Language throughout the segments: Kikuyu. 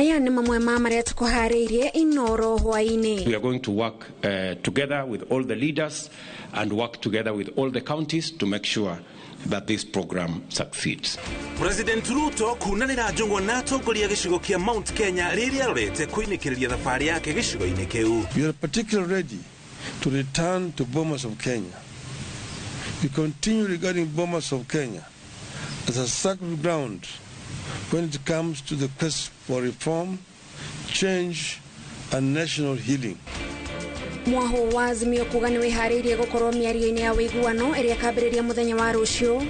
Aya nĩ mamwe ma marĩa tũkũharĩirie Inoro hwaĩ-inĩ. We are going to work together with all the leaders and work together with all the counties to make sure that this program succeeds. President Ruto kunanĩra njũng'wa na atongoria gĩcigo kĩa Mount Kenya rĩrĩa arorete kũinĩkĩrĩria thabarĩ yake gĩcigo-inĩ kĩu. We are particularly ready to return to Bomas of Kenya. We continue regarding Bomas of Kenya as a sacred ground when it comes to the quest for reform, change, and national healing. Mwaho wa Azimio kuga nĩ wĩharĩirie gũkorwo mĩario-inĩ ya ũiguano ĩrĩa ĩkambĩrĩria mũthenya wa rũciũ.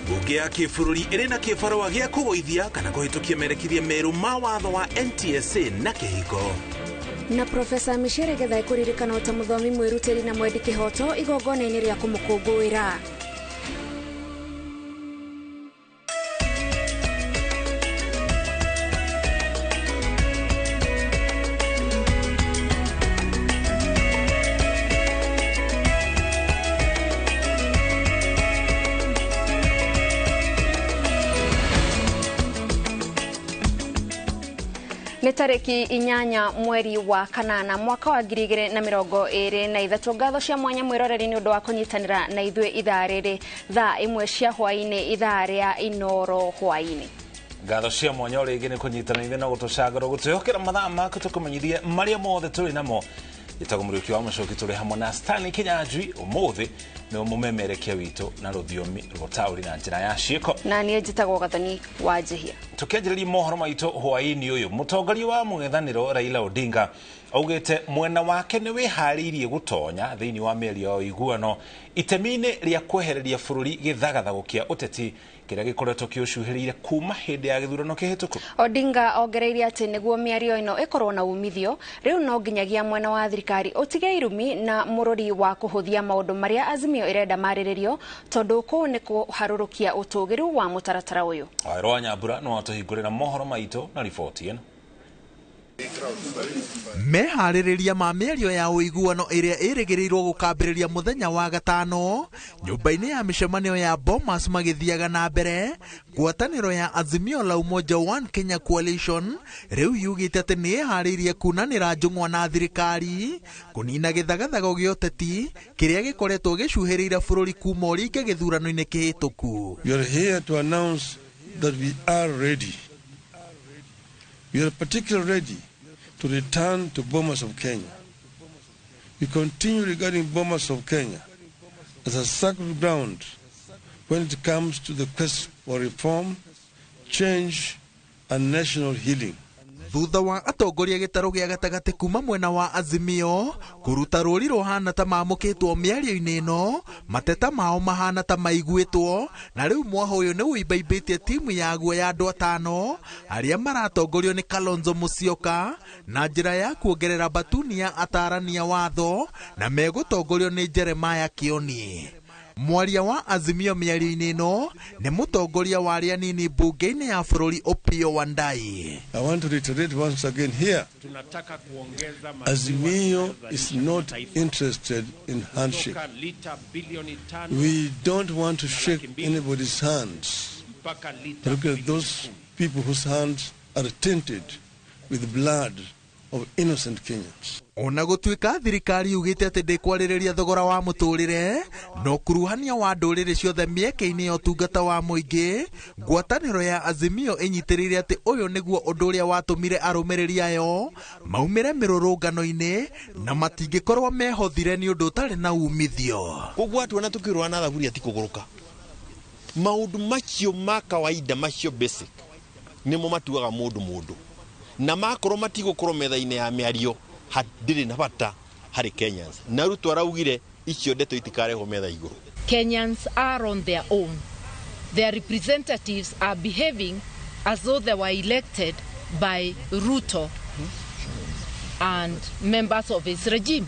Mbunge ya kĩbũrũri ĩrĩ na kĩbarũa gĩa kũgũithia kana kũhĩtũkia merekithia merũ ma watho wa NTSA na kĩhiko. Na Profesa Micere Githae kũririkanwo ta mũthomi mwĩrutĩri na mwendi kĩhoto igongona-inĩ rĩa kũmũkũngũĩra. Nĩ tarĩki 8 mweri wa kanana mwaka wa 2023. Ngatho cia mwanya mwĩroreri nĩ ũndũ wa kũnyitanĩra na ithuĩ ithaa rĩrĩ thaa 1 cia hwaĩ-inĩ, ithaa rĩa Inoro hwaĩ-inĩ. Ngatho cia mwanya o rĩngĩ nĩ kũnyitanĩra ithuĩ na gũtũcagũra gũtwĩhokera mathaa maku tũkũmenyithie marĩa mothe tũrĩ namo. Njĩtagwo Mũriũki wa Mũcoki, tũrĩ hamwe na Stanley Kinyanjui ũmũthĩ nĩwe mũmemerekia witũ na rũthiomi rwa ũtaũri na njĩra ya ciĩko. Na niĩ njĩtagwo Gathoni wa Njihia. Tũkĩanjĩrĩria mohoro maitũ hwaĩ-inĩ ũyũ, mũtongoria wa mũng'ethanĩro Raila Odinga augĩte mwena wake nĩ wĩharĩirie gũtonya thĩinĩ wa mĩario ya ũiguano itemi-inĩ rĩa kwehereria bũrũri gĩthagathago kĩa ũteti kĩrĩa gĩkoretwo kĩũcuhĩrĩire kuma hĩndĩ ya gĩthurano kĩhĩtũku. Odinga ongereire atĩ nĩguo mĩario ĩno ĩkorwo na umithio, rĩu no nginyagia mwena wa thirikari ũtige irumi na mũrũri wa kũhũthia maũndũ marĩa Azimio ĩrenda marĩrĩrio, tondũ kũu nĩ kũharũrũkia ũtũgĩru wa mũtaratara ũyũ. Wawerũ wa Nyambura no atũhingũrĩra mohoro maitũ na riboti ĩno. Meharĩrĩria ma mĩario ya ũiguano ĩrĩa ĩrĩgĩrĩirwo gũkambĩrĩria mũthenya wa gatano nyũmba-inĩ ya mĩcemanio ya Bomas magĩthiaga na mbere. Ngwatanĩro ya Azimio la Umoja One Kenya Coalition rĩu yugĩte atĩ nĩ ĩharĩirie kunanĩra njũng'wa na thirikari kũnina gĩthagathago gĩa ũteti kĩrĩa gĩkoretwo gĩcuhĩrĩire bũrũri kuma ũringe gĩthurano-inĩ kĩhĩtũku. We are here to announce that we are ready. We are particularly ready to return to Bomas of Kenya. We continue regarding Bomas of Kenya as a sacred ground when it comes to the quest for reform, change, and national healing. Thutha wa atongoria gĩtarũ gĩa gatagatĩ kuma mwena wa Azimio kũruta rũri rũhana ta mamũkĩtwo mĩario-inĩ ĩno, mateta mao mahana ta maiguĩtwo, na rĩu mwaho ũyũ nĩ ũimbaimbĩtie timu yaguo ya andũ atano arĩa maratongorio nĩ Kalonzo Musyoka na njĩra ya kuongerera batuni ya atarania watho na megũtongorio nĩ Jeremiah Kioni. Mwaria wa Azimio mĩario-inĩ ĩno nĩ mũtongoria wa arĩa anini mbunge-inĩ ya bũrũri Opiyo Wandayi. I want to reiterate once again here, Azimio is not interested in handshake. We don't want to shake anybody's hands. Look at those people whose hands are tainted with blood of innocent Kenyans. Ona gũtuĩka thirikari yugĩte atĩ ndĩkwarĩrĩria thogora wa mũtũrĩre no kuruhania wa ndũrĩrĩ ciothe mĩeke-inĩ ya ũtungata wa mũingĩ, ngwatanĩro ya Azimio ĩnyitĩrĩire atĩ ũyũ nĩguo ũndũ ũrĩa watũmire arũmĩrĩri ayo maumĩre mĩrũrũngano-inĩ na matingĩkorwo mehothire nĩ ũndũ ũtarĩ na umithio. Koguo atuona tũkĩrũa na thaburia ti kũgũrũka. Maũndũ macio ma kawaida macio basic nĩmo matuaga mũndũ mũndũ, na makorwo matigũkorwo metha-inĩ ya mĩario hatirĩ na bata harĩ Kenyans. Na Ruto araugire icio ndeto itikarehwo metha igũrũ. Kenyans are on their own. Their representatives are behaving as though they were elected by Ruto and members of his regime.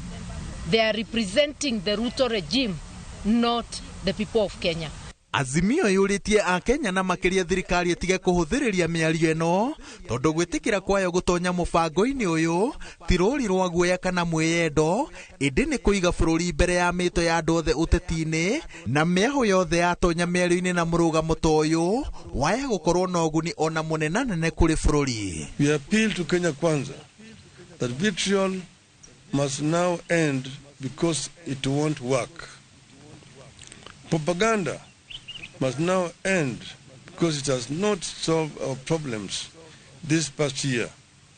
They are representing the Ruto regime, not the people of Kenya. Azimio yũrĩtie Akenya na makĩria thirikari ĩtige kũhũthĩrĩria mĩario ĩno tondũ gwĩtĩkĩra kwayo gũtonya mũbango-inĩ ũyũ ti rũri rwa guoya kana mwĩyendo, ĩndĩ nĩ kũiga bũrũri mbere ya mĩto ya andũ othe ũteti-inĩ na mĩahũ yothe yatonya mĩario-inĩ na mũrũgamo ta ũyũ waya gũkorwo na ũguni ona mũnenanene kũrĩ bũrũri. We appeal to Kenya Kwanza that vitriol must now end because it won't work. Propaganda must now end because it has not solved our problems this past year,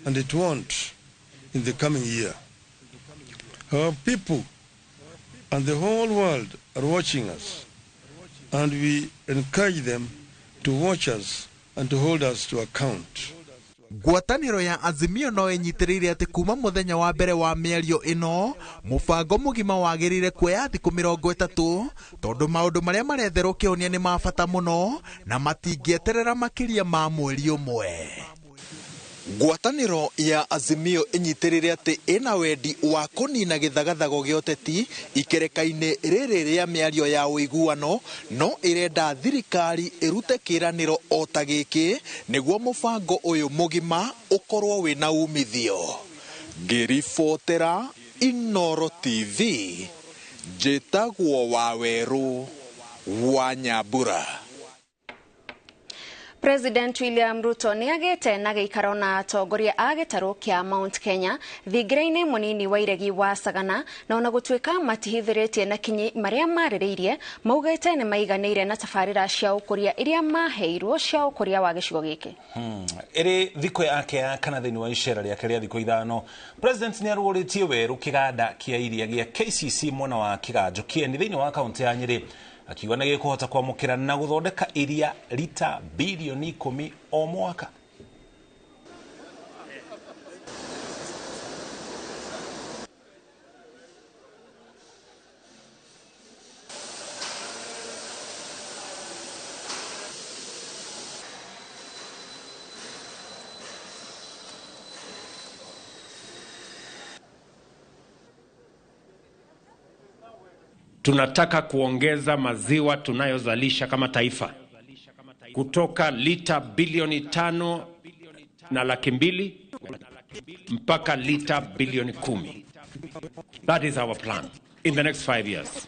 and it won't in the coming year. Our people and the whole world are watching us, and we encourage them to watch us and to hold us to account. Ngwatanĩro ya Azimio no ĩnyitĩrĩire atĩ kuma mũthenya wa mbere wa mĩario ĩno mũbango mũgima wagĩrĩire kuoya thikũ 30 tondũ maũndũ marĩa maretherwo kĩhonia nĩ ma bata mũno na matingĩeterera makĩria ma mweri ũmwe. Ngwatanĩro ya Azimio ĩnyitĩrĩire atĩ ĩna wendi wa kũnina gĩthagathago gĩa ũteti ikereka-inĩ rĩrĩ rĩa mĩario ya ũiguano, no ĩrenda thirikari ĩrute kĩĩranĩro o ta gĩkĩ nĩguo mũbango ũyũ mũgima ũkorwo wĩna umithio. Ngĩribotera Inooro TV, njĩtagwo Wawerũ wa Nyambura. President William Ruto nĩ agĩte na gĩikaro na atongoria a gĩtarũ kĩa Mount Kenya thingira-inĩ mũnini wa iregi wa Sagana, na ona gũtuĩka matihithĩrĩtie na kinyi marĩa marĩrĩirie, maugĩte nĩ maiganĩire na tabarĩra cia ũkũria iria maheirwo cia ũkũria wa gĩcigo gĩkĩ. Ĩrĩ thikũ yake ya kana thĩinĩ wa icera rĩake rĩa thikũ 5, President nĩ arũgũrĩtie werũ kĩganda kĩa iria gĩa KCC mwena wa Kĩganjo Kĩeni thĩinĩ wa kaũntĩ ya Nyĩrĩ, akiuga nĩ gĩkũhota kwamũkĩra na gũthondeka iria rita bilioni 10 o mwaka. Tunataka kuongeza maziwa tunayozalisha kama taifa kutoka lita bilioni 5.2 mpaka lita bilioni 10. That is our plan in the next 5 years,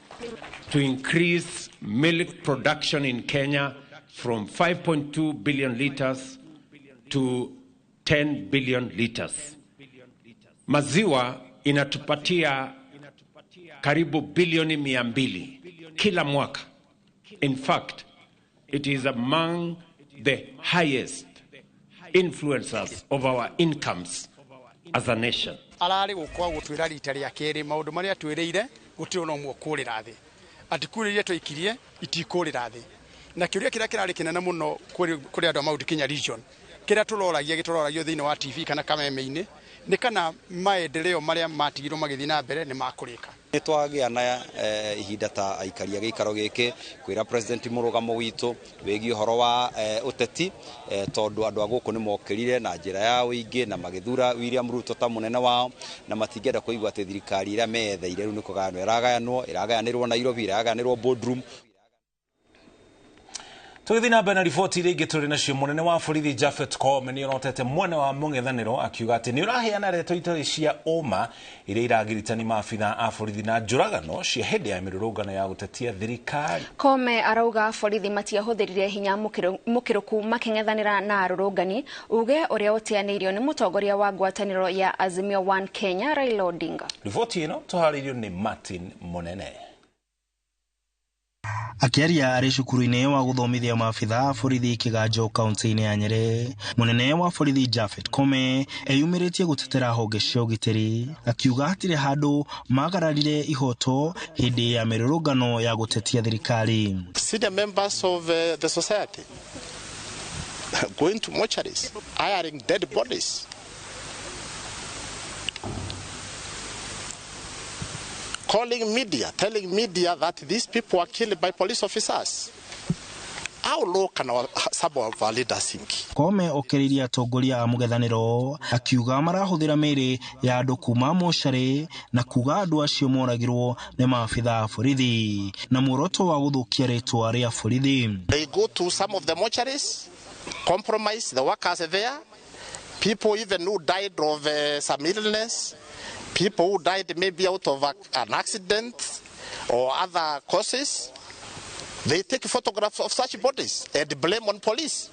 to increase milk production in Kenya from 5.2 billion liters to 10 billion liters. Maziwa inatupatia karibu bilioni 200 kila mwaka. In fact, it is among the highest influencers of our incomes as a nation. Ararĩ gũkwa gũtwĩra rita rĩa kerĩ maũndũ marĩa twĩrĩire gũtirĩ ona ũmwe ũkũrĩra thĩ, atĩ kura iria twaikirie itikũrĩra thĩ. Na kĩũria kĩrĩa kĩrarĩ kĩnene mũno kũrĩ andũ a Mount Kenya region, kĩrĩa tũroragia gĩtũroragio thĩinĩ wa TV kana kameme-inĩ, nĩ kana maendeleo marĩa matigirwo magĩthiĩ na mbere nĩ makũrĩka. Nĩ twagĩa na ihinda ta aikari a gĩikaro gĩkĩ kwĩra President mũrũgamo witũ wĩgiĩ ũhoro wa ũteti, tondũ andũ a gũkũ nĩ mokĩrire na njĩra ya ũingĩ na magĩthura William Ruto ta mũnene wao, na matingĩenda kũigua atĩ thirikari ĩrĩa meyetheire rĩu nĩ kũgayanwo ĩragayanwo, ĩragayanĩrwo Nairobi, ĩragayanĩrwo boardroom. Tũgĩthiĩ na mbere na riboti iria ingĩ tũrĩ nacio, mũnene wa borithi Japhet Koome nĩ orotete mwena wa mũng'ethanĩro akiuga atĩ nĩ ũraheana ndeto itarĩ cia ũma iria iragiritani maabitha a borithi na njũragano cia hĩndĩ ya mĩrũrũngano ya gũtetia thirikari. Koome arauga borithi matiahũthĩrire hinya mũkĩrũku makĩng'ethanĩra na arũrũngani, uge ũrĩa ũteanĩirio nĩ mũtongoria wa ngwatanĩro ya Azimio One Kenya Raila Odinga. Riboti ĩno tũharĩirio nĩ Martin Mũnene. Akĩaria arĩ cukuru-inĩ wa gũthomithia maabitha borithi Kĩganjo kaunti-inĩ ya Nyĩrĩ, mũnene wa borithi Japhet Koome eyumĩrĩtie gũtetera honge cia ũgitĩri, akiuga hatirĩ handũ magararire ihoto hĩndĩ ya mĩrũrũngano ya gũtetia thirikari. Senior members of the society going to mortuaries, hiring dead bodies. Calling media, telling media that these people were killed by police officers. How low can some of our leaders sink? Koome okĩrĩirie atongoria a mũng'ethanĩro akiuga marahũthĩra mĩĩrĩ ya andũ kuma mocarĩ na kuga andũ acio moragirwo nĩ maabitha a borithi na muoroto wa gũthũkia rĩtwa rĩa borithi. They go to some of the mortuaries, compromise the workers there, people even who died of some illness, people who died maybe out of an accident or other causes. They take photographs of such bodies and blame on police.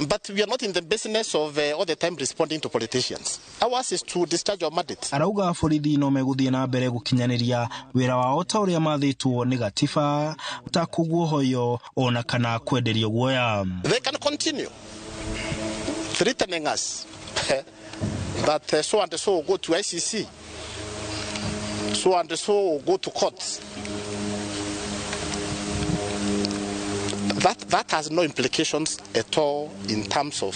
But we are not in the business of all the time responding to politicians. Ours is to discharge our mandate. Arauga borithi no megũthiĩ na mbere gũkinyanĩria wĩra wao ta ũrĩa mathĩtwo nĩ gatiba ta kũguohoyo ona kana kwenderio guoya. They can continue threatening us that so and so will go to ICC, so and so will go to court. That has no implications at all in terms of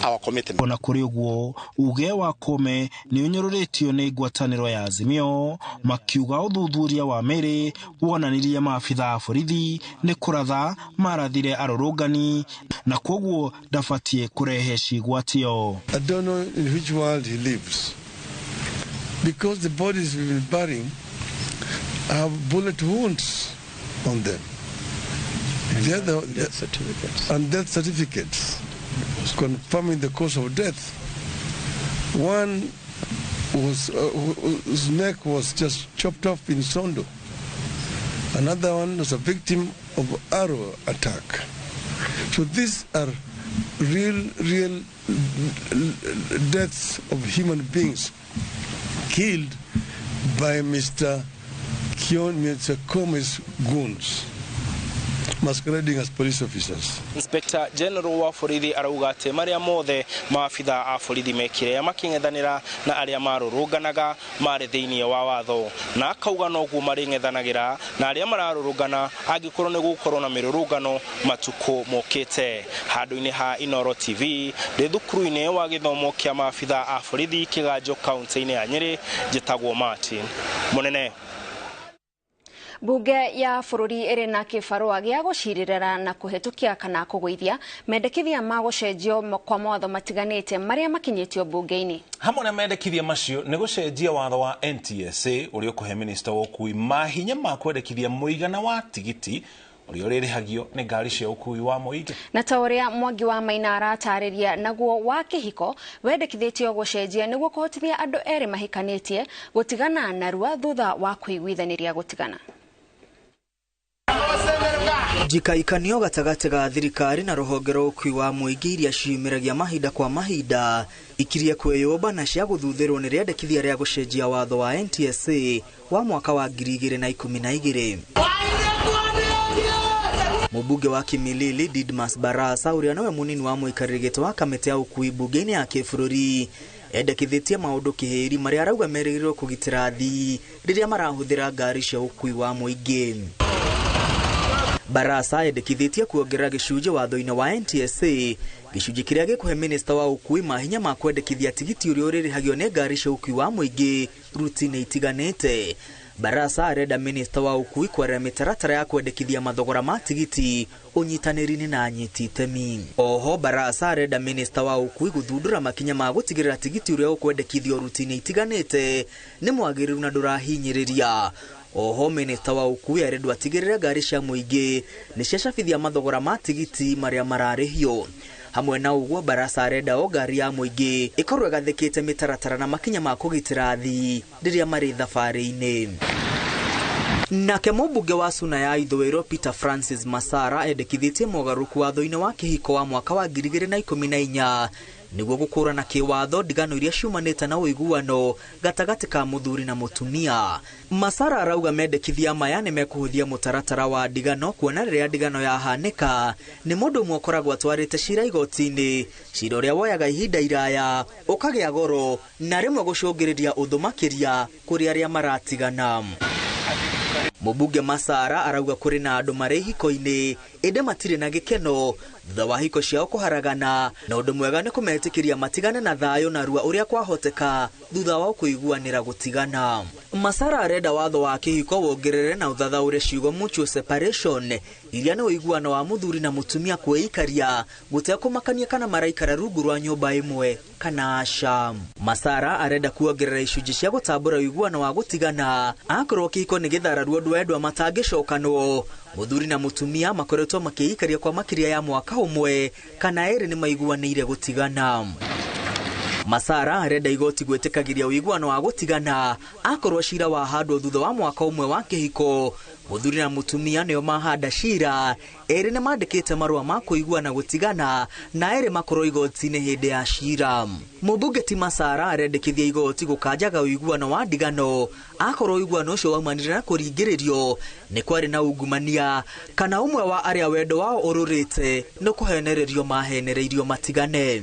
our commitment. Ona kũrĩ ũguo uge wa Koome nĩ ũnyũrũrĩtio nĩ ngwatanĩro ya Azimio makiuga ũthuthuria wa mĩĩrĩ wonanirie maabitha a borithi nĩ kũratha marathire arũrũngani na kwoguo ndabatiĩ kũrehe cigwatio. I don't know in which world he lives, because the bodies we've been burying have bullet wounds on them. Death certificates. And death certificates confirming the cause of death. One was whose neck was just chopped off in Sondo. Another one was a victim of arrow attack. So these are real deaths of human beings killed by Mr. Koome's goons masquerading as police officers. Inspector General wa borithi arauga atĩ marĩa mothe maabitha a borithi mekire makĩng'ethanĩra na arĩa marũrũnganaga marĩ thĩinĩ wa watho, na akauga noguo marĩng'ethanagĩra na arĩa mararũrũngana angĩkorwo nĩ gũkorwo na mĩrũrũngano matukũ mokĩte. Handũ-inĩ ha Inooro TV ndĩ thukuru-inĩ wa gĩthomo kĩa maabitha a borithi Kĩganjo kaunti-inĩ ya Nyĩrĩ, njĩtagwo Martin Mũnene. Bunge ya bũrũri ĩrĩ na kĩbarũa gĩa gũcirĩrĩra na kũhetũkia kana kũgũithia mendekithia ma gũcenjio kwa mawatho matiganĩte marĩa makinyĩtio bunge-inĩ. Hamwe na mendekithia macio nĩ gũcenjia watho wa NTSA ũrĩa ũkũhe minista wa ũkui mahinya ma kwendekithia mũigana wa tigiti ũrĩa ũrĩrĩhagio nĩ ngari cia ũkui wa mũingĩ. Na ta ũrĩa Mwangi wa Maina aratarĩria, naguo wa kĩhiko wendekithĩtio gũcenjia nĩguo kũhotithia andũ erĩ mahikanĩtie gũtigana narua thutha wa kũiguithanĩria gũtigana. Njikaikanio gatagatĩ ga thirikari na rũhonge rwa ũkui wa mũingĩ iria ciumĩragia mahinda kwa mahinda ikirie kwĩyũmba na cia gũthuthĩrwo nĩ rĩendekithia rĩa gũcenjia watho wa NTSA wa mwaka wa 2012. Mũmbunge wa Kimilili Didmas Barasa ũrĩa nowe mũnini wa mũikarĩri gĩtĩ wa kamĩtĩ ya ũkui bunge-inĩ ya kĩbũrũri endekithĩtie maũndũ kĩhĩri marĩa arauga merĩgĩrĩirwo kũgitĩra athii rĩrĩa marahũthĩra ngari cia ũkui wa mũingĩ. Barasa endekithĩtie kuongerera gĩcunjĩ watho-inĩ wa NTSA, gĩcunjĩ kĩrĩa gĩkũhe minista wa ũkui mahinya ma kwendekithia tigiti ũrĩa ũrĩrĩhagio nĩ ngari cia ũkui wa mũingĩ ruti-inĩ itiganĩte. Barasa arenda minista wa ũkui kwaria mĩtaratara ya kwendekithia mathogora ma tigiti ũnyitanĩri-inĩ na anyiti itemi. Oho Barasa arenda minista wa ũkui gũthundũra makinya ma gũtigĩrĩra tigiti ũrĩa ũkwendekithio ruti-inĩ itiganĩte nĩ mwagĩrĩru na ndũrahinyĩrĩria. Oho minista wa ũkui arendwo atigĩrĩre ngari cia mũingĩ nĩ ciacabithia mathogora ma tigiti marĩa mararĩhio. Hamwe na ũguo Barasa arenda o ngari ya mũingĩ ĩkorwo ĩgathĩkĩte mĩtaratara na makinya ma kũgitĩra athii rĩrĩa marĩ thabarĩ-inĩ. Nake mũmbunge wa Suna ya Ithũĩro Peter Francis Masara endekithĩtie mogarũrũku watho-inĩ wa kĩhiko wa mwaka wa 2014 nĩguo gũkũrana kĩwatho ndigano iria ciumanĩte na ũiguano gatagatĩ ka mũthuri na mũtumia. Masara arauga mendekithia maya nĩ mekũhũthia mũtaratara wa ndigano kuona rĩrĩa ndigano yahanĩka nĩ mũndũ ũmwe ũkoragwo atwarĩte cira igoti-inĩ, cira ũrĩa woyaga ihinda iraya ũkagĩa goro na rĩmwe gũcũngĩrĩria ũthũ makĩria kũrĩ arĩa maratigana. Mũmbunge Masara arauga kũrĩ na andũ marĩ ihiko-inĩ ĩndĩ matirĩ na gĩkeno thutha wa hiko ciao kũharagana, na ũndũ mwega nĩ kũmetĩkĩria matigane na thayũ na rua ũrĩa kwahoteka thutha wao kũiguanĩra gũtigana. Masara arenda watho wa kĩhiko wongerere na ũthathaũre ciugo mutual separation iria nĩ ũiguano wa mũthuri na mũtumia kwĩikaria gũtekũmakania kana maraikara rungu rwa nyũmba ĩmwe kana aca. Masara arenda kuongerera icunjĩ cia gũtambũra ũiguano wa gũtigana akorwo kĩhiko nĩ gĩthararu ũndũ endwa matangĩcokanwo. Mũthuri na mũtumia makoretwo makĩikaria kwa makĩria ya mwaka ũmwe kana erĩ nĩ maiguanĩire gũtigana. Masara arenda igoti gwĩtĩkagĩria ũiguano wa gũtigana akorwo cira wahandwo thutha wa mwaka ũmwe wa kĩhiko. Mũthuri na mũtumia nĩo mahanda cira, erĩ nĩ mandĩkĩte marũa ma kũiguana gũtigana na erĩ makorwo igoti-inĩ hĩndĩ ya cira. Mũmbunge ti Masara arendekithia igoti gũkanjaga ũiguano wa ndigano akorwo ũiguano ũcio waumanire na kũringĩrĩrio nĩ kwarĩ na ungumania kana ũmwe wa arĩa wendo wao ũrũrĩte nĩ kũhenererio mahenereirio matigane.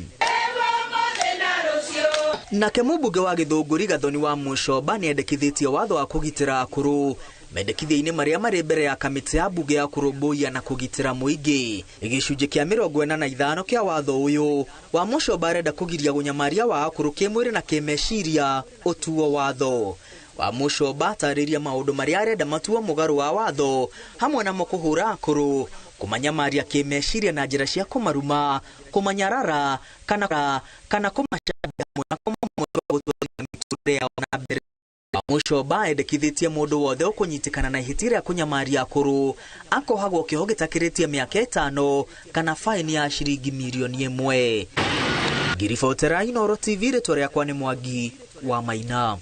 Nake mũmbunge wa Gĩthũngũri Gathoni wa Mũcomba nĩendekithĩtie watho wa kũgitĩra akũrũ mendekithia-inĩ marĩa marĩ mbere ya kamĩtĩ ya mbunge ya kũrũmbũiya na kũgitĩra mũingĩ. Gĩcunjĩ kĩa 45 kĩa watho ũyũ wa Mũcomba arenda kũgiria ũnyamaria wa akũrũ kĩmwĩrĩ na kĩmeciria ũtuo watho. Wa Mũcomba atarĩria maũndũ marĩa arenda matuo mũgarũ wa watho hamwe namo kũhũra akũrũ, kũmanyamaria kĩmeciria na njĩra cia kũmaruma, kũmanyarara kana kũmacambia hamwe na kũmamũtwarithia mĩtũrĩre yao na mbere. Mũcomba endekithĩtie mũndũ wothe ũkũnyitĩkana na ihĩtia rĩa kũnyamaria akũrũ akohagwo kĩoho gĩtakĩrĩtie mĩaka 5 kana faini ya ciringi mirioni 1. Ngiribotera Inooro TV, rĩtwa rĩakwa nĩ Mwangi wa Maina.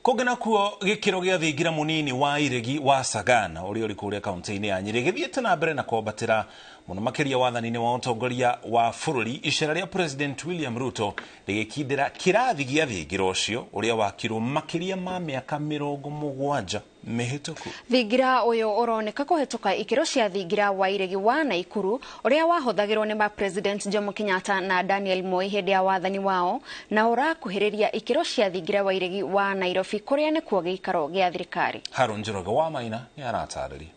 Kũngĩ nakuo gĩkĩro gĩa thingira mũnini wa iregi wa Sagana ũrĩa ũrĩ kũrĩa kaunti-inĩ ya Nyĩrĩ gĩthiĩte na mbere na kwambatĩra mũno makĩria wathani-inĩ wa ũtongoria wa bũrũri. Icera rĩa President William Ruto rĩgĩkindĩra kĩrathi gĩa thingira ũcio ũrĩa wakirwo makĩria ma mĩaka 70 mĩhĩtũku. Thingira ũyũ ũroneka kũhĩtũka ikĩro cia thingira wa iregi wa Naikuru ũrĩa wahũthagĩrwo nĩ ma President Jomo Kenyatta na Daniel Moi hĩndĩ ya wathani wao, na ũrakuhĩrĩria ikĩro cia thingira wa iregi wa Nairobi kũrĩa nĩkuo gĩikaro gĩa thirikari. Harũn Njoroge wa Maina nĩ aratarĩria.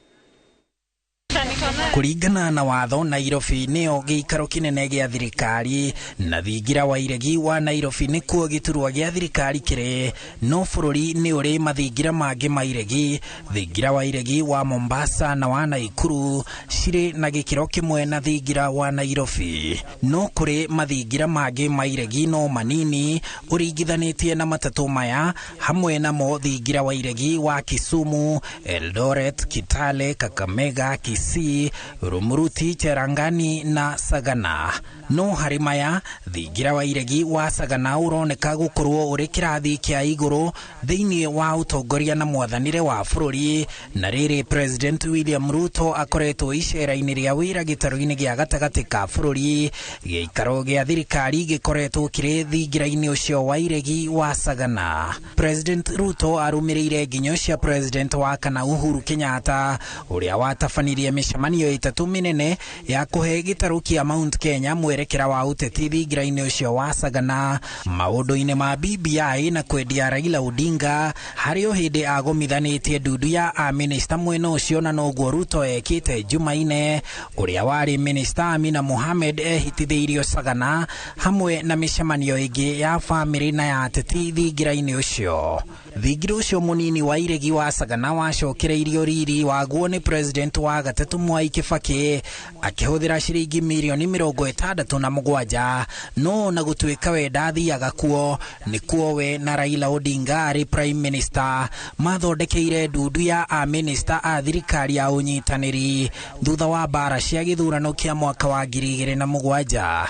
Kũringana na watho, Nairobi nĩyo gĩikaro kĩnene gĩa thirikari na thingira wa iregi wa Nairobi nĩkuo gĩturwa gĩa thirikari kĩrĩ, no bũrũri nĩ ũrĩ mathingira mangĩ ma iregi. Thingira wa iregi wa Mombasa na wa Naikuru cirĩ na gĩkĩro kĩmwe na thingira wa Nairobi, no kũrĩ mathingira mangĩ ma iregi no manini ũringithanĩtie na matatũ maya, hamwe namo thingira wa iregi wa Kisumu, Eldoret, Kitale, Kakamega, Kisii, Rumuruti, Cherangani na Sagana. No harĩ maya, thingira wa iregi wa Sagana ũroneka gũkorwo ũrĩ kĩrathi kĩa igũrũ thĩinĩ wa ũtongoria na mwathanĩre wa bũrũri. Na rĩrĩ President William Ruto akoretwo icera-inĩ rĩa wĩra gĩtarũ-inĩ gĩa gatagatĩ ka bũrũri, gĩikaro gĩa thirikari gĩkoretwo kĩrĩ thingira-inĩ ũcio wa iregi wa Sagana. President Ruto arũmĩrĩire nginyo cia President wa kana Uhuru Kenyatta ũrĩa watabanirie mĩcemanio 3 mĩnene ya kũhe gĩtarũ kĩa Mount Kenya mwerekera wa ũteti thingira-inĩ ũcio wa Sagana, maũndũ-inĩ ma BBI na kwendia Raila Odinga, harĩ o hĩndĩ agomithanĩtie ndundu ya amĩnĩsta mwena ũcio, na noguo Ruto ekĩte Jumaine ũrĩa warĩ minista Amina Mohamed ehitithĩirio Sagana hamwe na mĩcemanio ĩngĩ ya bamĩrĩ na ya ateti thingira-inĩ ũcio. Thingira ũcio mũnini wa iregi wa Sagana wacokereirio riri waguo nĩ President wa gatatũ Mwai Kibaki akĩhũthĩra ciringi mirioni 67, no na gũtuĩka we ndathiaga kuo nĩkuo we na Raila Odinga arĩ Prime Minister mathondekeire ndundu ya amĩnĩsta a thirikari ya ũnyitanĩri thutha wa mbara cia gĩthurano kĩa mwaka wa 2007.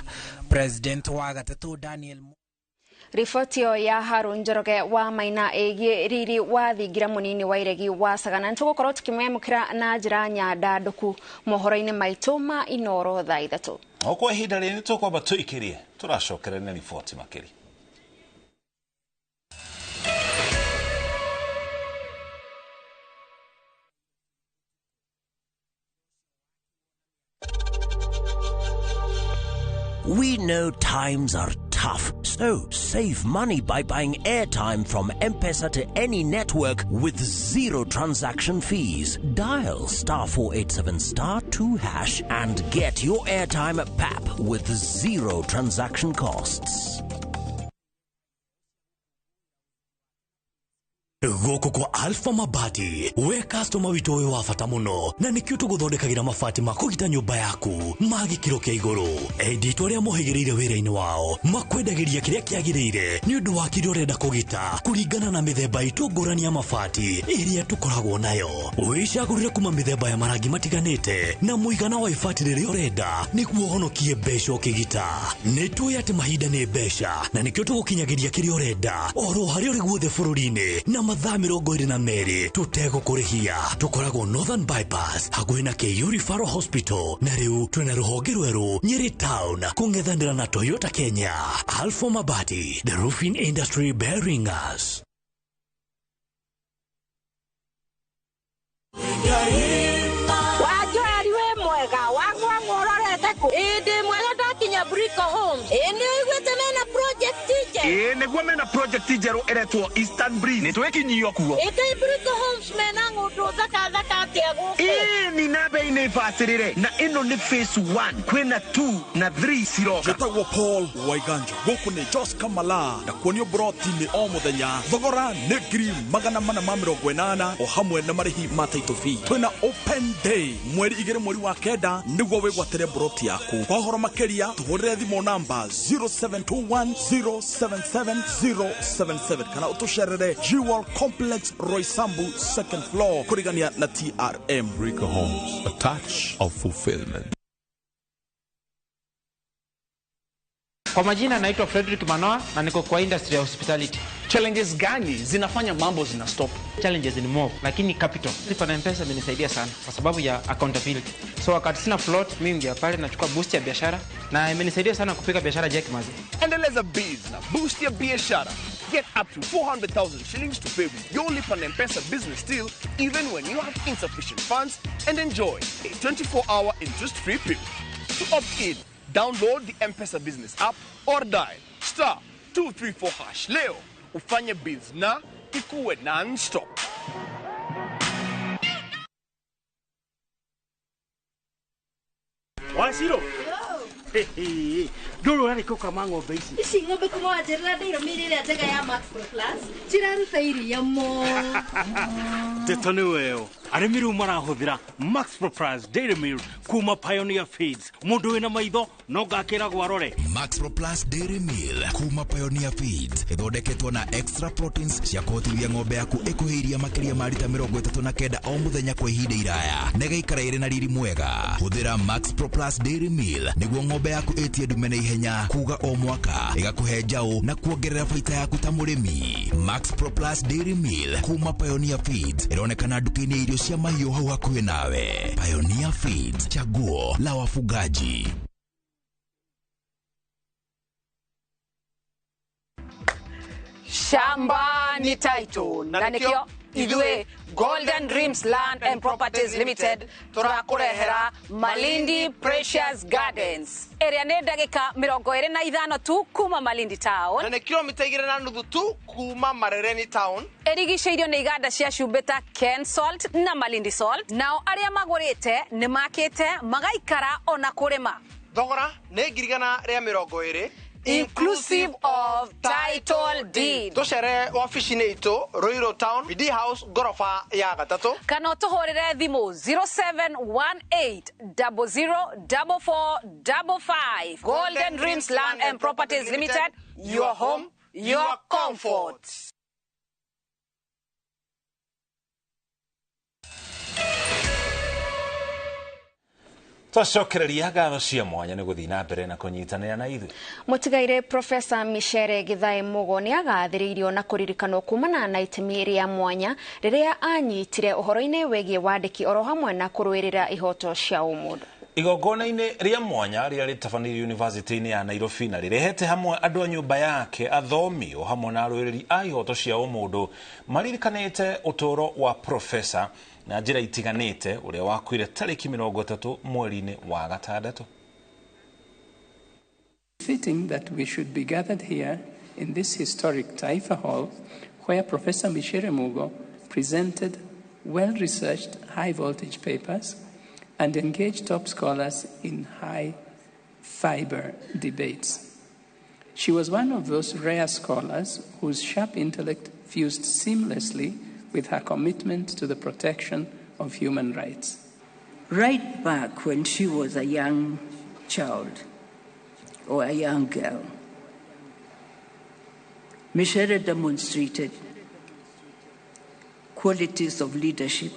President wa gatatũ Daniel. Riboti ĩyo ya Harũn Njoroge wa Maina ĩgiĩ riri wa thingira mũnini wa iregi wa Sagana nĩtũgũkorwo tũkĩmwamũkĩra na njĩra nyandandũku mohoro-inĩ maitũ ma Inooro thaa 3. O kwa ihinda rĩrĩ nĩtũkwamba tũikĩrie tũracokereria na riboti makĩria. We know times are tough. So save money by buying airtime from M-Pesa to any network with zero transaction fees. Dial *487 *2# and get your airtime at PAP with zero transaction costs. Gũkũ kwa Alpha Mabati, we customer witũ wĩ wa bata mũno, na nĩkĩo tũgũthondekagĩra mabati ma kũgita nyũmba yaku ma gĩkĩro kĩa igũrũ. Endi arĩa mohĩgĩrĩire wĩra-inĩ wao makwendagĩria kĩrĩa kĩagĩrĩire nĩ ũndũ wa kĩrĩa ũrenda kũgita kũringana na mĩthemba itũ ngũrani ya mabati ĩrĩa tũkoragwo nayo. Wĩcagũrĩre kuma mĩthemba ya marangi matiganĩte na mũigana wa ibati rĩrĩa ũrenda nĩguo ũhonokie mbeca ũkĩgita. Nĩ tũĩ atĩ mahinda nĩ mbeca na nĩkĩo tũgũkinyagĩria kĩrĩa ũrenda oro harĩa ũrĩ guothe bũrũri-inĩ na mathaa 22 tũtegũkũrĩhia. Tũkoragwo Northern Bypass hakuhĩ na KU Referral Hospital, na rĩu twĩna rũhonge rwerũ Nyeri Town kũng'ethanĩra na Toyota Kenya. Alpha Mabati, the roofing industry bearing us. Wajoeri wĩ mwega wang'wang'wa ũrorete kũ? Ĩ ndĩ mwega ndakinya Brico Homes. Ĩ nĩ ũiguĩte mena project njerũ? Ĩ nĩguo mena project njerũ ĩretwo Eastern Breeze. Nĩ twĩkinyio kuo. Ĩ kaĩ Brico Homes mena ng'ũndũ thaka thaka atĩa gũkũ? Ĩ ni na bei nĩ bacĩrĩre, na ĩno nĩ phase 1, kwĩna 2 na 3 ciroka. Njĩtagwo Paul Waiganjo, gũkũ nĩ Jos Kamala, na kuonio broti-inĩ o mũthenya. Thogora nĩ 480,000 o hamwe na marĩhi ma title fee. Twĩna open day mweri 2 mweri wa 9 nĩguo wĩgwatĩre broti yaku. Kwa ũhoro makĩria tũhũrĩre thimũ namba 0721077077 kana ũtũcerere Jewel Complex Roysambu second floor kũrigania na TRM. Brico Homes, a touch of fulfillment. Kwa majina naitwa Frederick Manoa na niko kwa industry ya hospitality. Challenges gani zinafanya mambo zina stop? Challenges ni more, lakini capital. Lipa na M-Pesa imenisaidia sana kwa sababu ya accountability. So wakati sina float, mimi ngia pale nachukua boost ya biashara na imenisaidia sana kupika biashara Jack Mazi. Endeleza biz na boost ya biashara. Get up to 400,000 shillings to pay with your Lipa na M-Pesa business deal even when you have insufficient funds, and enjoy a 24-hour interest-free period. To opt in, download the M-Pesa business app or dial *234# leo ufanye biz na ikuwe non-stop. Washiro. Ndũrũ ũrarĩ kũkama ng'ombe ici. Ici ng'ombe kuma wanjĩrĩra ndĩirũmĩire ĩrĩa njega ya Max Pro Plus ciraruta iria mũno. Ndeto nĩ weyo. Arĩmi rĩu marahũthĩra Max Pro Plus Dairy Meal kuma Pioneer Feeds. Mũndũ wĩna maitho no ngakĩragwo arore. Max Pro Plus Dairy Meal kuma Pioneer Feeds ĩthondeketwo na extra proteins cia kũhotithia ng'ombe yaku ĩkũhe iria makĩria ma rita 39 o mũthenya kwa ihinda iraya na ĩgaikara ĩrĩ na riri mwega. Hũthĩra Max Pro Plus Dairy Meal nĩguo ng'ombe yaku ĩtie ndume na ihenya kuga o mwaka, ĩgakũhe njaũ na kuongerera baita yaku ta mũrĩmi. Max Pro Plus Dairy Meal kuma Pioneer Feeds ĩronekana nduka-inĩ irio cia mahiũ hau hakuhĩ nawe. Pioneer Feeds, chaguo la wafugaji. Shamba ni title na nikio ithuĩ Golden Dreams Land and Properties Limited tũrakũrehera Malindi Precious Gardens ĩrĩa nĩ ndagĩka 25 tu kuma Malindi Town na nĩ kilomita 2.5 tu kuma Marereni Town. Ĩrigicĩirio nĩ iganda cia cumbĩ ta Ken Salt na Malindi Salt. Nao arĩa magũrĩte nĩ makĩte magaikara ona kũrĩma. Thogora nĩ 120,000 inclusive of title deed. Tucere wabici-inĩ itũ Ruiru Town, BD House, ngoroba ya 3, kana ũtũhũrĩre thimũ 0718004455. Golden Dreams Land and Properties Limited, your home, your comfort. Twacokereria ngatho cia mwanya nĩ gũthiĩ na mbere na kũnyitanĩra na ithuĩ. Mũtigaire Profesa Micere Githae Mugo nĩ agathĩrĩirio na kũririkanwo kumana na itemi rĩa mwanya rĩrĩa anyitire ũhoro-inĩ wĩgiĩ wandĩki oro hamwe na kũrũĩrĩra ihoto cia ũmũndũ. Igongona-inĩ rĩa mwanya rĩrĩa rĩtabanĩirio University-inĩ ya Nairobi na rĩrehete hamwe andũ a nyũmba yake, athomi o hamwe na arũĩrĩri a ihoto cia ũmũndũ maririkanĩte ũtũũro wa Profesa na njĩra itiganĩte ũrĩa wakuire tarĩki 30 mweri-inĩ wa 6. fitting that we should be gathered here in this historic Taifa Hall, where Professor Micere Mugo presented well-researched high-voltage papers and engaged top scholars in high-fiber debates. She was one of those rare scholars whose sharp intellect fused seamlessly with her commitment to the protection of human rights. Right back when she was a young child or a young girl, Micere demonstrated qualities of leadership.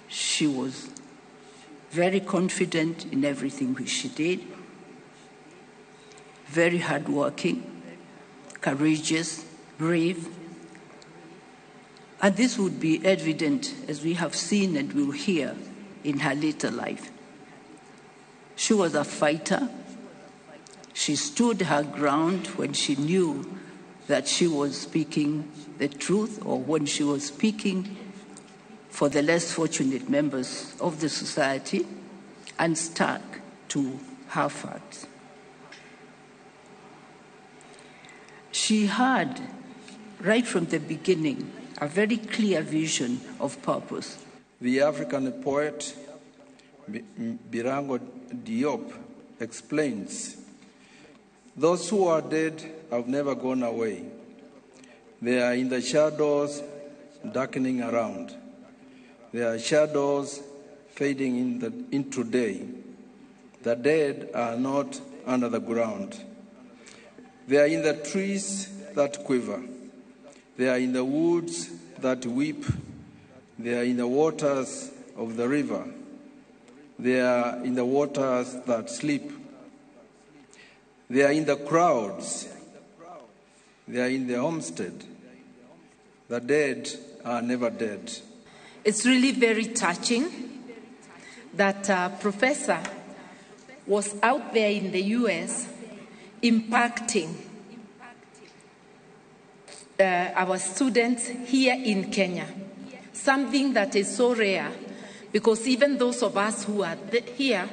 She was very confident in everything which she did, very hardworking, courageous, brave. And this would be evident, as we have seen and will hear, in her later life. She was a fighter. She stood her ground when she knew that she was speaking the truth, or when she was speaking for the less fortunate members of the society, and stuck to her facts. She had, right from the beginning, a very clear vision of purpose. The African poet Birango Diop explains, "Those who are dead have never gone away. They are in the shadows darkening around. They are shadows fading into day. The dead are not under the ground. They are in the trees that quiver. They are in the woods that weep. They are in the waters of the river. They are in the waters that sleep. They are in the crowds. They are in the homestead. The dead are never dead." It's really very touching that Professor was out there in the US impacting our students here in Kenya, something that is so rare, because even those of us who are here,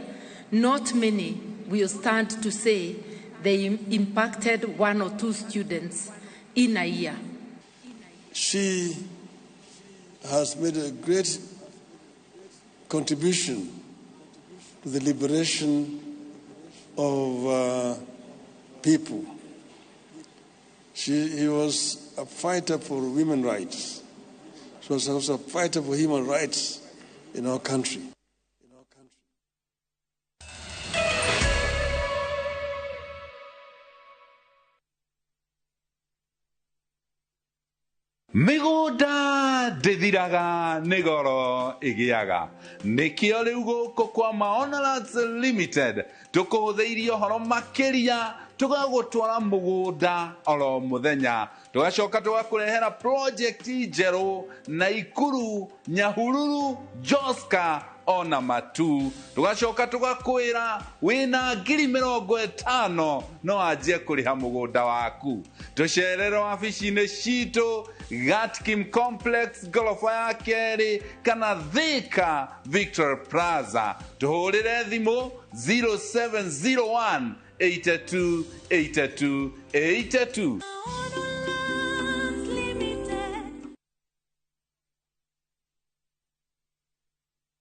not many will stand to say they impacted one or two students in a year. She has made a great contribution to the liberation of people. She was a fighter for women's rights. She was also a fighter for human rights in our country. Mĩgũnda ndĩthiraga nĩ goro ĩgĩaga nĩkĩo rĩu gũkũ kwa Maono Limited tũkũhũthĩirie ũhoro makĩria tũgagũtwara mũgũnda oro mũthenya tũgacoka tũgakũrehera project njerũ Naikuru, Nyahururu, Joska ona Matu tũgacoka tũgakwĩra wĩna 50,000 no anjie kũrĩha mũgũnda waku. Tũcerere wabici-inĩ citũ Gatkim Complex goroba ya kerĩ kana Thika Victoria Plaza. Tũhũrĩre thimũ 0701 82 82 82.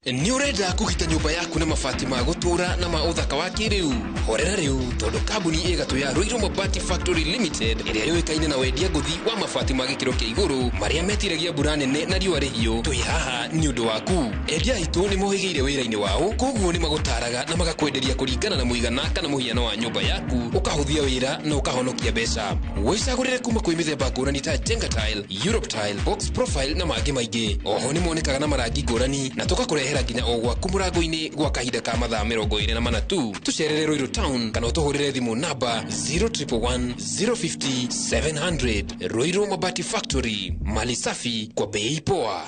Nĩ ũrenda kũgita nyũmba yaku na mabati ma gũtũũra na ma ũthaka wa kĩrĩu? Horera rĩu tondũ kambuni ĩgatũ ya Ruiru Mabati Factory Limited ĩrĩa yũĩkaine na wendia ngũthi wa mabati ma gĩkĩro kĩa igũrũ marĩa metiragia mbura nene na riũa rĩhiũ, twĩ haha nĩ ũndũ waku. Endia aitũ nĩ mohĩgĩire wĩra-inĩ wao, koguo nĩ magũtaraga na magakwenderia kũringana na mũigana kana mũhiano wa nyũmba yaku, ũkahũthia wĩra na ũkahonokia mbeca. Wĩcagũrĩre kuma kwĩ mĩthemba ngũrani ta Jenga Tile, Europe Tile, Box Profile na mangĩ maingĩ. Oho nĩ monekaga na marangi ngũrani na tũgakũrehera nginya o gwaku mũrango-inĩ gwa kahinda ka mathaa 24 tu. Tũcerere Ruiru Town kana ũtũhũrĩre thimũ namba 0111 050 700. Ruiru Mabati Factory, mali safi kwa bei poa.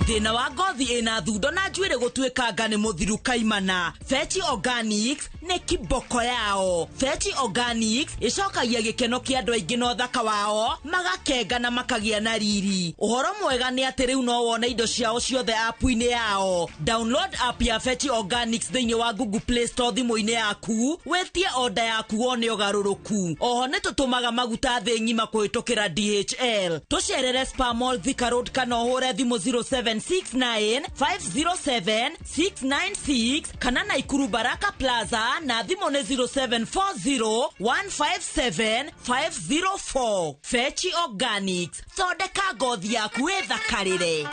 Thĩna wa ngothi ĩna thundo na njuĩrĩ gũtuĩkanga nĩ mũthiru kaimana. Fetch Organics Nĩ kiboko yao. Fechi Organics ĩcokagia gĩkeno kĩa andũ aingĩ na ũthaka wao, magakenga na makagĩa na riri. Ũhoro mwega nĩ atĩ rĩu no wone indo ciao ciothe app-inĩ yao. Download app ya Fechi Organics thĩinĩ wa Google Play Store thimũ-inĩ yaku, wĩtie order yaku wone ũgarũrũku. Oho nĩ tũtũmaga maguta thĩ ng'ima kũhĩtũkĩra DHL. Tũcerere Spa Mall Thika Road kana ũhũre thimũ 0769 507 696 kana Naikuru Baraka Plaza na thimũ nĩ 0740 157 504. Fechi Organics, thondeka ngothi yaku ĩthakarĩre.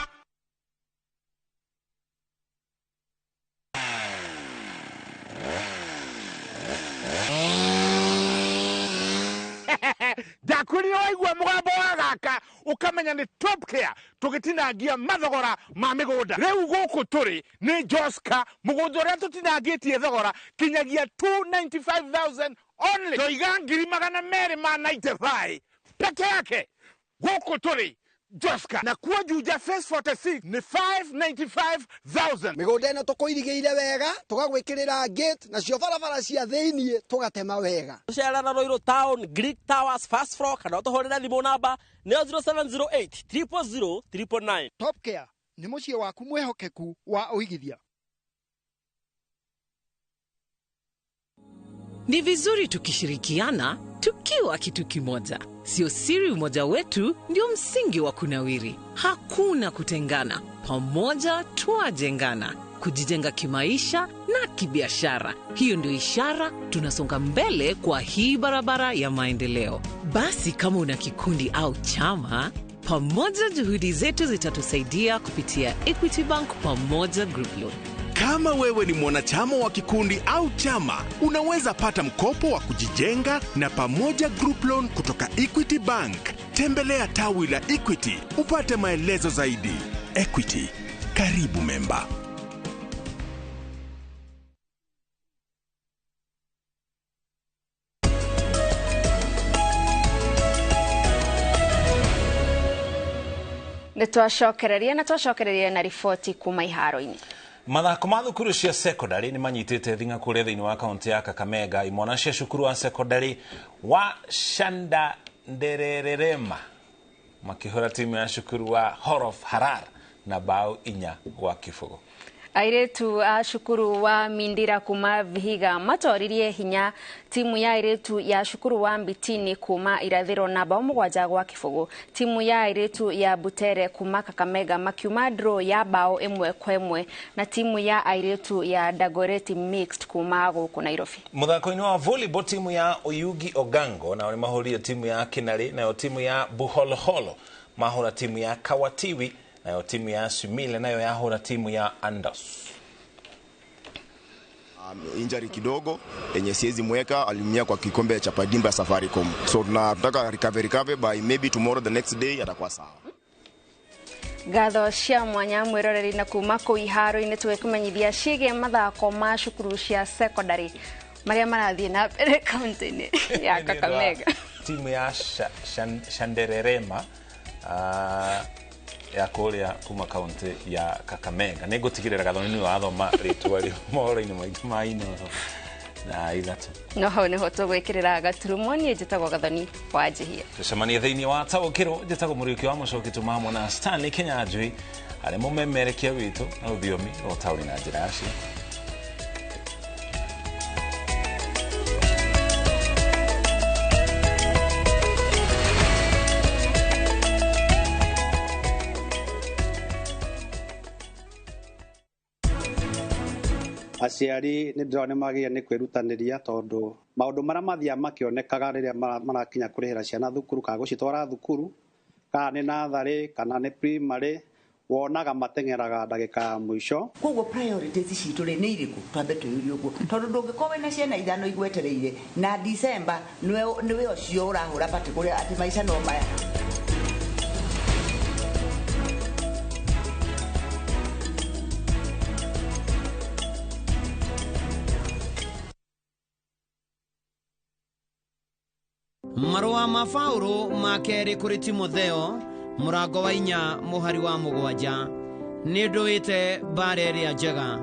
Ndakwĩrire waigua mũgambo wa gaka ũkamenya nĩ Top Care tũgĩtinangia mathogora ma mĩgũnda. Rĩu gũkũ tũrĩ nĩ Joska, mũgũnda ũrĩa tũtinangĩtie thogora kinyagia 295,000 only. Toiga 295,000 peke yake. Gũkũ tũrĩ Joska na kuo Juja Phase 46 nĩ 595,000. Mĩgũnda ĩno tũkũirigĩire wega, tũgagwĩkĩrĩra gate nacio barabara cia thĩiniĩ tũgatema wega. Tũcerera Ruiru Town, Greek Towers, first floor, kana ũtũhũrĩre thimũ namba nĩyo 0708 000 999. Top Care nĩ mũciĩ waku mwĩhokeku wa ũigithia. Ni vizuri tukishirikiana tukiwa kitu kimoja. Sio siri umoja wetu ndio msingi wa kunawiri. Hakuna kutengana. Pamoja twajengana. Kujijenga kimaisha na kibiashara. Hiyo ndio ishara tunasonga mbele kwa hii barabara ya maendeleo. Basi kama una kikundi au chama, pamoja juhudi zetu zitatusaidia kupitia Equity Bank Pamoja Group Loan. Kama wewe ni mwanachama wa kikundi au chama, unaweza pata mkopo wa kujijenga na Pamoja Group Loan kutoka Equity Bank. Tembelea tawi la Equity upate maelezo zaidi. Equity, karibu memba. Nĩ twacokereria na twacokereria na riboti kuma iharo-inĩ. Mathako ma thukuru cia secondary nĩ manyitĩte thing'a kũrĩa thĩinĩ wa kaunti ya Kakamega. Imwana cia cukuru wa secondary wa Shanda Ndererema makĩhũra timu ya cukuru wa Horof Harar na bao 4-0. Airĩtu a cukuru wa Mindira kuma Vihiga matoririe hinya timu ya airĩtu ya cukuru wa Mbitini kuma Irathĩro na bao 7-0. Timu ya airĩtu ya Butere kuma Kakamega makiuma draw ya bao 1-1 na timu ya airĩtu ya Dagoretti Mixed kuma gũkũ Nairobi. Mũthako-inĩ wa volleyball timu ya Oyugi Ogango nao nĩmahũrire timu ya Kinari, nayo timu ya Buholoholo mahũra timu ya Kawatiwi, nayo timu ya Sumile nayo yahũra timu ya Andos. Injury kidogo yenye siwezi mweka, aliumia kwa kikombe cha Padimba Safaricom. So tunataka recover by maybe tomorrow, the next day atakuwa sawa. Ngatho cia mwanya mwĩroreri na kuma kũu iharo-inĩ tũgĩkũmenyithia ciĩgiĩ mathako ma cukuru cia secondary marĩa marathiĩ na mbere kaunti-inĩ ya Kakamega. Timu ya Shandererema ya kũrĩa kuma kaunti ya Kakamega. Nĩ ngũtigĩrĩra Gathoni nĩ wathoma rĩtwa rĩu mohoro-inĩ maitũ ma Inooro na 3. No hau nĩho tũgwĩkĩrĩra gaturumo. Niĩ njĩtagwo Gathoni wa Njihia. Tũcemanie thĩinĩ wa Taũkĩrwo. Njĩtagwo Mũriũki wa Mũcoki, tuma hamwe na Stanley Kinyanjui arĩa mũmemerekia witũ na rũthiomi rwa ũtaũri na njĩra yacio. Aciari nĩ ndĩrona nĩ magĩrĩire nĩ kwĩrutanĩria tondũ maũndũ marĩa mathiaga makĩonekaga rĩrĩa marakinya kũrĩhĩra ciana thukuru kana gũcitwara thukuru, kana nĩ natharĩ kana nĩ primary, wonaga mateng'eraga ndagĩka ya mũico. Koguo priorities citũ rĩ nĩ irĩkũ? Twambe twĩyũrie ũguo, tondũ ndũngĩkorwo wĩna ciana 5 igwetereire na December nĩwe ũcio ũrahũra party kũrĩa atĩ maica no maya. Marũa ma Paũlũ ma kerĩ kũrĩ Timotheo mũrango wa 4 mũhari wa 7. Nĩ ndũĩte mbara ĩrĩa njega.